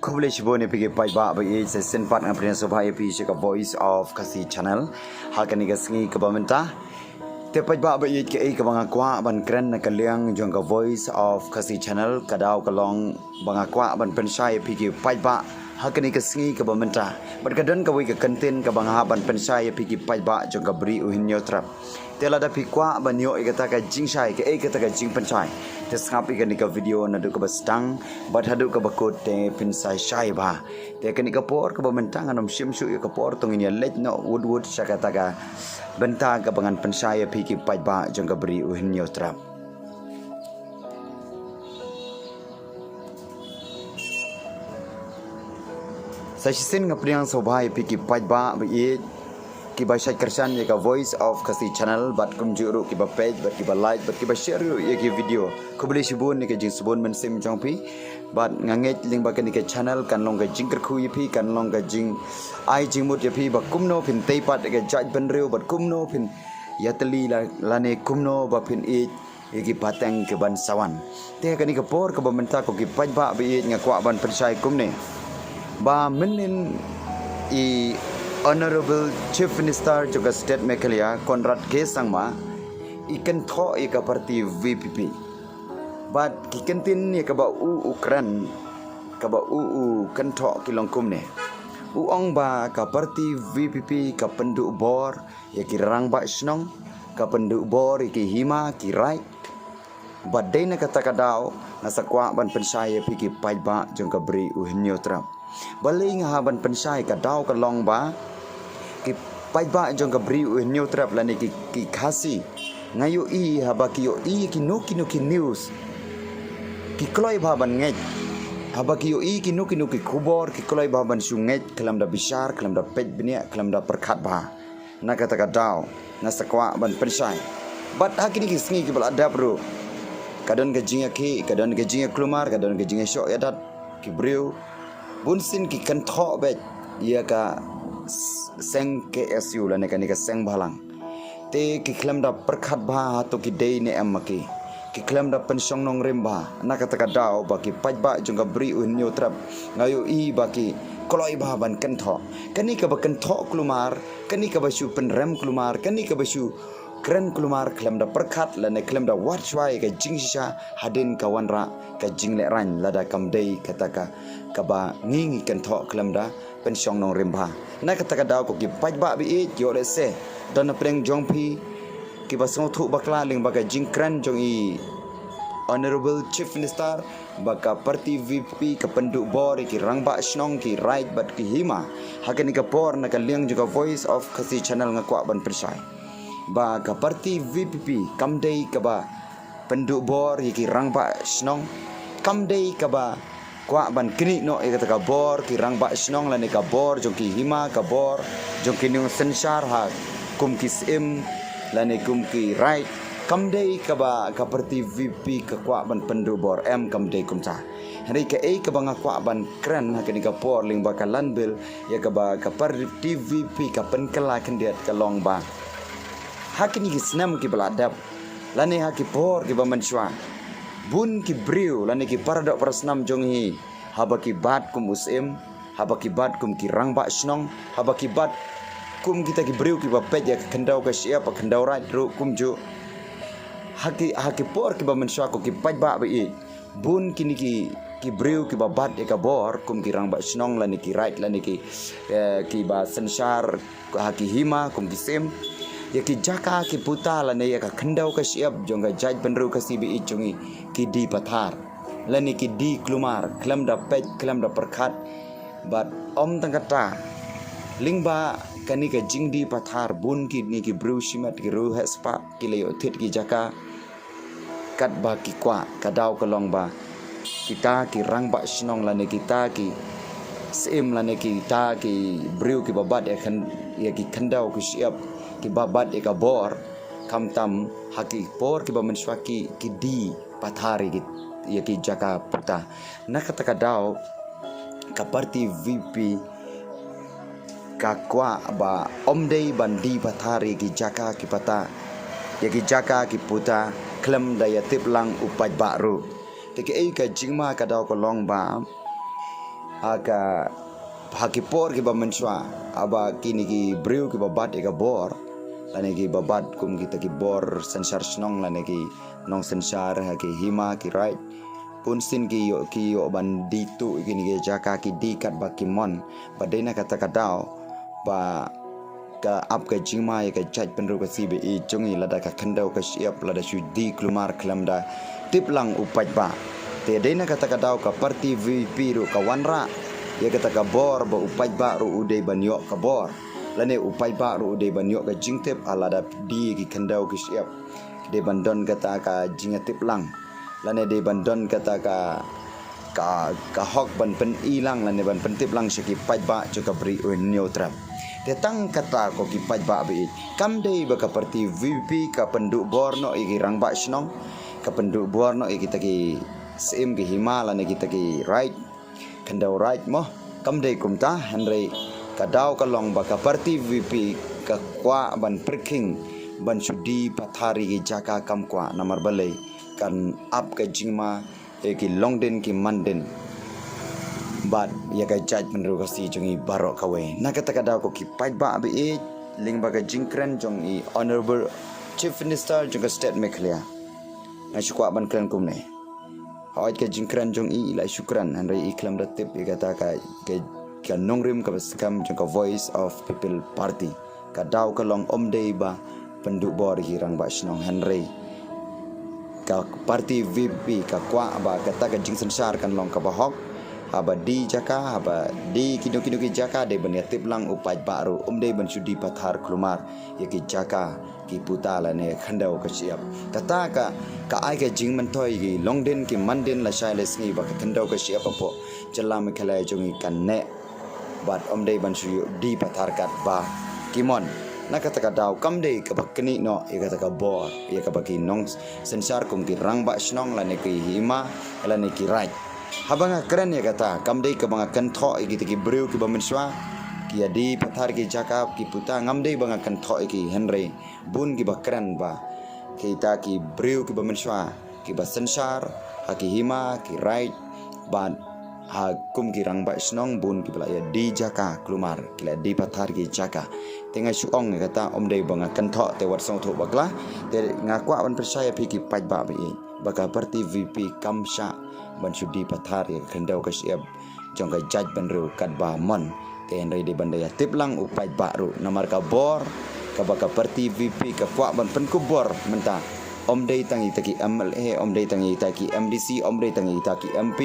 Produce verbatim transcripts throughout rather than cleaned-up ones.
Khublei shibun ïa phi ki paidbah ba ïeit, sa shisien pat nga pdiang sngewbha ïa phi sha ka Voice of Khasi Channel ha kane ka sngi kaba mynta. Te paidbah ba ïeit, kaei kaba nga kwah ban kren na ka liang jong ka Voice of Khasi Channel, ka daw ka long ba nga kwah ban pynshai ïa phi ki paidbah ha kane ka sngi kaba mynta. Bad ka don kawei ka kyntien kaba nga hap ban pynshai ïa phi ki paidbah jong ka Bri U Hynñiewtrep. Te lada phi kwah ban ïoh ïa kata ka jingshai, kaei kata ka jingpynshai, te sngap ïa kane ka video naduh kaba sdang bad haduh kaba kut, te phin sa shai bha. Te kane ka por kaba mynta ngan ym shim shuh ïa ka por, to ngin ïa leit noh wut wut sha kata ka bynta kaba ngan pynshai ïa phi ki paidbah jong ka Bri U Hynñiewtrep. Sa shisien nga pdiang sngewbha ïa phi ki paidbah ba ïeit kiba shait kyrshan ïa ka Voice of Khasi Channel, bad kumjuh ruh kiba peit, bad kiba like, bad kiba share ruh ïa ki video. Khublei shibun ïa ka jingsbun mynsiem jong phi. Bad nga ngeit lyngba kane ka channel kan long ka jingkyrkhu ïa phi, kan long ka jingai jingmut ïa phi ba kumno phin tei pat ïa ka jaitbynriew, bad kumno phin ïatylli la, lane kumno ba phin ïeit ïa ki pateng ki ban sa wan. Te ha kane ka por kaba mynta, ko ki paidbah ba ïeit, nga kwah ban pynshai kumne, ba mynnin i Honorable Chief Minister jong ka State Meghalaya, Conrad K Sangma, i kynthoh ïa ka party V P P. Bad ki kyntien ïa kaba u u kren, kaba u u kynthoh ki long kumne. U ong ba ka party V P P ka pynduh bor ïa ki rangbah shnong, ka pynduh bor ïa ki hima, ki raid. Bad dei na kata ka daw nga sa kwah ban pynshai ïa phi ki paidbah jong ka Bri U Hynñiewtrep. Balei nga hap ban pynshai? Ka daw ka long ba ki paidbah jong ka Bri U Hynñiewtrep lane ki, ki Khasi, nga ïohi haba ki ïohi kino kino ki news, ki kloi bha ban ngeit. Haba ki ïohi kino kino ki khubor, ki kloi bha ban shu ngeit, khlem da bishar, khlem da peit bniah, khlem da pyrkhat bha. Na kata ka daw nga sa kwah ban pynshai. Bad ha kine ki sngi kiba la dep ruh, ka don ka jingïakhih, ka don ka jingïaklumar, ka don ka jingïashoh ïadat ki briew. Bunsien ki kynthoh beit ïa ka s-, seng K S U lane kane ka seng bhalang. Te ki khlem da pyrkhat bha hato ki dei ne em ma ki. Ki khlem da pynshong nongrim bha. Na kata ka daw ba ki paidbah jong ka Bri U Hynñiewtrep, nga ïohi ba ki kloi bha ban kynthoh. Kane kaba kynthoh kulmar, kane kaba shu pynrem kulmar, kane kaba shu kren kulmar khlem da pyrkhat lane khlem da wad shuwa ïa ka jingshisha, hadien ka wanrah ka jinglehrain, lada kam dei kata ka, kaba ngi ngi kynthoh khlem da pynshong nongrim bha. Na kata ka daw, ko ki paidbah ba ïeit, ïoh lehse don na pdeng jong phi kiba sngewthuh bakla lyngba ka jingkren jong i Honorable Chief Minister ba ka party V P P ka pynduh bor ïa ki rangbah shnong, ki raid bad ki hima. Ha kane ka por, na ka liang jong ka Voice of Khasi Channel, nga kwah ban pynshai ba ka party V P P kam dei kaba pynduh bor ïa ki rangbah shnong, kam dei kaba kwah ban knieh noh ïa kata ka bor ki rangbah shnong lane ka bor jong ki hima, ka bor jong ki nongsynshar ha kum ki syiem lane kum ki raid. Kam dei kaba ka party V P P ka kwah ban pynduh bor, em, kam dei kumta. Hynrei kaei kaba nga kwah ban kren ha kane ka por lyngba ka Land Bill ïa kaba ka party V P P ka pynkylla khyndiat ka long ba ha kine ki snem kiba la dep lane ha ki por kiba mynshuwa, bun ki briew lane ki paradoh parasnam jong ngi, haba ki bat kum u syiem, haba ki bat kum ki rangbah shnong, haba ki bat kum kita ki briew kiba peit ïa ka khyndew ka shyiap, ka khyndew raid ruh kumjuh. Ha ki, ha ki por kiba mynshuwa, ko ki paidbah ba ïeit, bun kine ki, ki briew kiba bat ïa ka bor kum ki rangbah shnong lane ki raid lane ki, eh, kiba synshar ha ki hima kum ki syiem, ïa ki jaka ki puta lane ïa ka khyndew ka shyiap jong ka jaitbynriew Khasi ba ïeit jong ngi, ki die pathar lane ki die kulmar khlem da peit, khlem da pyrkhat. Bad ym tang kata, lyngba kane ka jingdie pathar, bun kine ki briew shimet, ki riewheh spah, ki la ïoh thied ki jaka katba ki kwah. Ka daw ka long ba kita ki rangbah shnong lane kita ki syiem lane kita ki briew kiba bat ïa khyn-, ïa ki khyndew ki shyiap, kiba bat ïa ka bor, khamtam ha ki por kiba mynshuwa ki, ki die pathar ïa ki, ïa ki jaka puta. Na kata ka daw, ka party V P P ka kwah ba ym dei ban die pathar ïa ki jaka ki pata, ïa ki jaka ki puta, khlem da ïatip lang u paidbah ruh. Te kaei ka jingma? Ka daw ka long ba ha ka, ha ki por kiba mynshuwa, haba kine ki briew kiba bat ïa ka bor, lane kiba bat kum kita ki bor synshar shnong, lane ki nongsynshar ha ki hima ki raid, bunsien ki ïoh, ki ïoh ban die tuh ïa kine ki jaka, ki die katba ki mon. Bad dei na kata ka daw ba ka ap ka jingma ïa ka jaitbynriew Khasi ba ïeit jong ngi, lada ka khyndew ka shyiap, lada shu die kulmar khlem da tip lang u paidbah. Te dei na kata ka daw ka party VPP ruh ka wanrah ïa kata ka bor ba u paidbah ruh u dei ban ïoh ka bor, lane u paidbah ruh u dei ban ïoh ka jingtip, ha lada die ki khyndew ki shyiap. Dei ban don kata ka jingïatip lang, lane dei ban don kata ka, ka, ka hok ban pyni lang, lane ban pyntip lang sha ki paidbah jong ka Bri u Hynñiewtrep. Te tang kata ko ki paidbah ba ïeit, kam dei ba ka party VPP ka pynduh bor noh ïa ki rangbah shnong, ka pynduh bor noh ïa kita ki syiem ki hima, lane kita ki raid, khyndew raid mo. Kam dei kumta, hynrei ka daw ka long ba ka party VPP ka kwah ban pyrkhing ban shu die pathar ïa ki jaka, kam kwah namar balei, kan ap ka jingma ïa ki longdien ki mandien bad ïa ka jaitbynriew Khasi jong ngi baroh kawei. Na kata ka daw ko ki paidbah ba ïeit, lyngba ka jingkren jong i Honourable Chief Minister jong ka State Meghalaya, nga shu kwah ban kren kumne. Hooid, ka jingkren jong i, i la shu kren, hynrei i khlem da tip ïa kata ka, ka, ka nongrim kaba skhem jong ka Voice of People Party. Ka daw ka long ym dei ba pynduh bor ïa ki rangbah shnong, hynrei ka party VPP ka kwah ba kata ka jingsynshar kan long kaba hok. Haba die jaka, haba die kino kino ki jaka, dei ban ïatip lang u paidbah ruh, ym dei ban shu die pathar kulmar ïa ki jaka, ki puta, lane khyndew ka shyiap. Kata ka, ka ai ka jingmyntoi ïa ki longdien ki mandien lashai lasngi ba ka khyndew ka shyiap hapoh jylla Meghalaya jong ngi kan neh, bad ym dei ban shu ïoh die pathar katba ki mon. Na kata ka daw kam dei kaba knieh noh ïa kata ka bor ïa kaba ki nongsynshar kum ki rangbah shnong, lane ki hima, lane ki raid. Haba nga kren ïa kata, kam dei kaba nga kynthoh ïa kita ki briew kiba mynshuwa, ki ïa die pathar ki jaka ki puta, ngam dei ba nga kynthoh ïa ki, hynrei bun kiba kren ba kita ki briew kiba mynshuwa, kiba synshar ha ki hima ki raid, bad ha kum ki rangbah shnong, bun kiba la ïa die jaka kulmar, ki la die pathar ki jaka. Te nga shu ong ïa kata, ym dei ba nga kynthoh, te wat sngewthuh bakla. Te nga kwah ban pyrshah ïa phi ki paidbah ba ïeit, ba ka party VPP kam shah ban shu die pathar ïa ka khyndew ka shyiap jong ka jaitbynriew katba mon. Te hynrei dei ban da ïatip lang u paidbah ruh, namar ka bor kaba ka party VPP ka kwah ban pynkup bor mynta, ym dei tang ïa kita ki MLA, ym dei tang ïa kita ki MDC, ym dei tang ïa kita ki MP,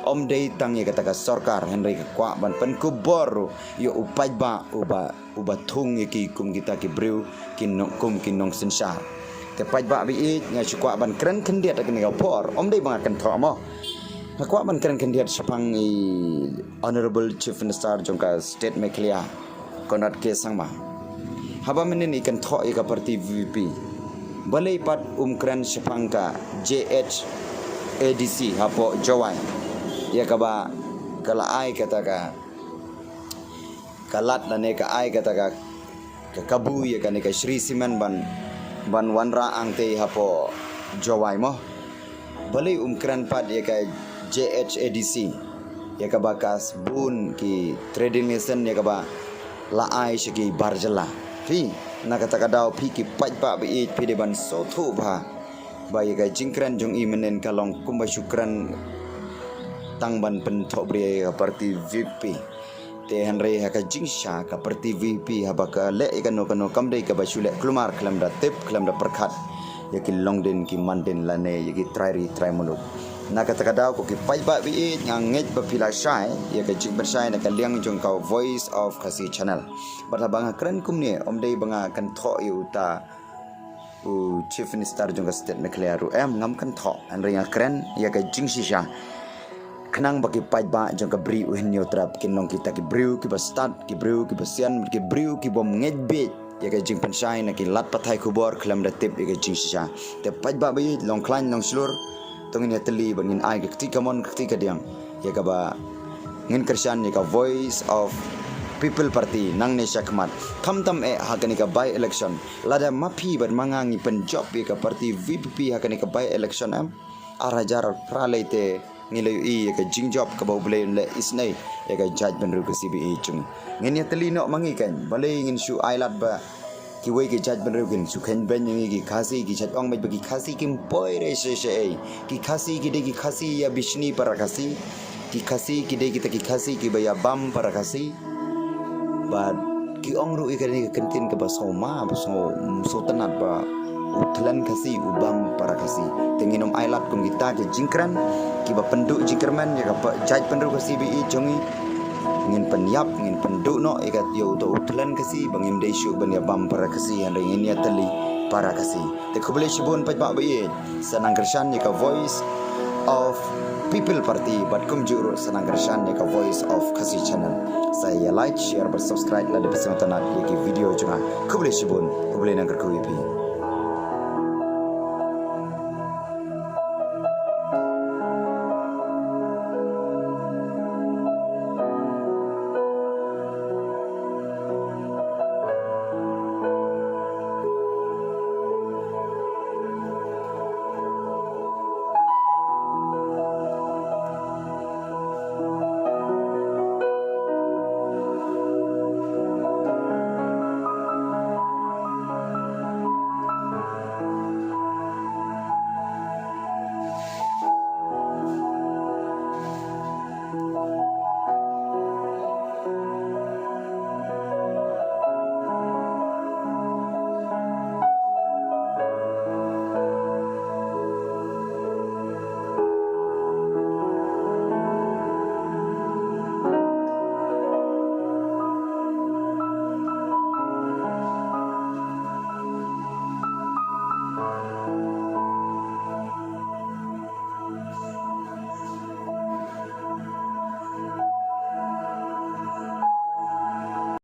ym dei tang ïa kata ka sorkar, hynrei ka kwah ban pynkup bor ruh ïa u paidbah uba, uba thung ïa ki kum kita ki briew ki nong, kum ki nongsynshar. Te paidbah ba ïeit, nga shu kwah ban kren khyndiat ha kane ka por, ym dei ba nga kynthoh mo. Nga kwah ban kren khyndiat shaphang i Honourable Chief Minister jong ka State Meghalaya, Conrad K Sangma. Haba mynnin i kynthoh ïa ka party VPP, balei pat um kren shaphang ka JHADC hapoh Jowai, ïa kaba ka la ai kata ka, ka lad lane ka ai kata ka, ka kabu ïa kane ka Shree Cement ban, ban wanrah hangtei hapoh Jowai mo. Balei um kren pat ïa ka JHADC, ïa kaba ka bun ki trading license ïa kaba la ai sha ki bar jylla. Phi, na kata ka daw phi ki paidbah ba ïeit, phi dei ban sngewthuh bha ba ïa ka jingkren jong i mynnin ka long kumba shu kren tang ban pynthohbria ïa ka party VPP. Te hynrei ha ka jingshisha ka party VPP haba ka leh ïa kano kano kam dei kaba shu leh kulmar khlem da tip, khlem da pyrkhat ïa ki longdien ki mandien lane ïa ki trai ri trai muluk. Na kata ka daw ko ki paidbah ba ïeit, nga ngeit ba phi la shai ïa ka jingpynshai na ka liang jong ka Voice of Khasi Channel. Bad haba nga kren kumne, ym dei ba nga kynthoh ïa uta u Chief Minister jong ka State Meghalaya ruh em, ngam kynthoh, hynrei nga kren ïa ka jingshisha. Khnang ba ki paidbah jong ka Bri u Hynñiewtrep kin long kita ki briew kiba stad, ki briew kiba sian, ki briew kibym ngeit bieit ïa ka jingpynshai na ki lad pathai khubor khlem da tip ïa ka jingshisha. Te paidbah ba ïeit, long khlaiñ long shlur, to ngin ïatylli bad ngin ai ka kti kamon ka kti kadiang ïa kaba ngin kyrshan ïa ka Voice of People Party nangne shakhmat. Khamtam eh ha kane ka by election. Lada ma phi bad ma nga ngi pynjop ïa ka party VPP ha kane ka by election em, ar hajar phra lei te Ngi la ïohi ïa ka jingjop kaba U Blei u leh isynei ïa ka jaitbynriew Khasi ba ïeit jong ngi. Ngin ïatylli noh ma ngi kan, balei ngin shu ailad ba kiwei ki jaitbynriew kin shu kynbeiñ ïa ngi ki Khasi, ki jait ong beit ba ki Khasi kim poi re shisha ei. Ki Khasi ki dei ki Khasi ïa bishni para Khasi. Ki Khasi ki dei kita ki Khasi kiba ïa bam para Khasi. Bad ki ong ruh ïa kane ka kyntien kaba sngewma, ba sngew, mm, sngewtynnat ba u thlen Khasi u bam para Khasi. Te ngin ym ailad kum kita ki jingkren kiba pynduh jingkyrmen ïa ka pa-, jaitbynriew Khasi ba ïeit jong ngi. Ngin pynïap, ngin pynduh noh ïa ka, ïa uta u thlen Khasi ba ngim dei shuh ban ïa bam para Khasi, hynrei ngin ïatylli para Khasi. Te khublei shibun paidbah ba ïeit. Sa nang kyrshan ïa ka Voice of People Party bad kumjuh ruh sa nang kyrshan ïa ka Voice of Khasi Channel. Sa ïa like, share bad subscribe lada phi sngewtynnat ïa ki video jong nga. Khublei shibun, U Blei un nang kyrkhu ïa phi.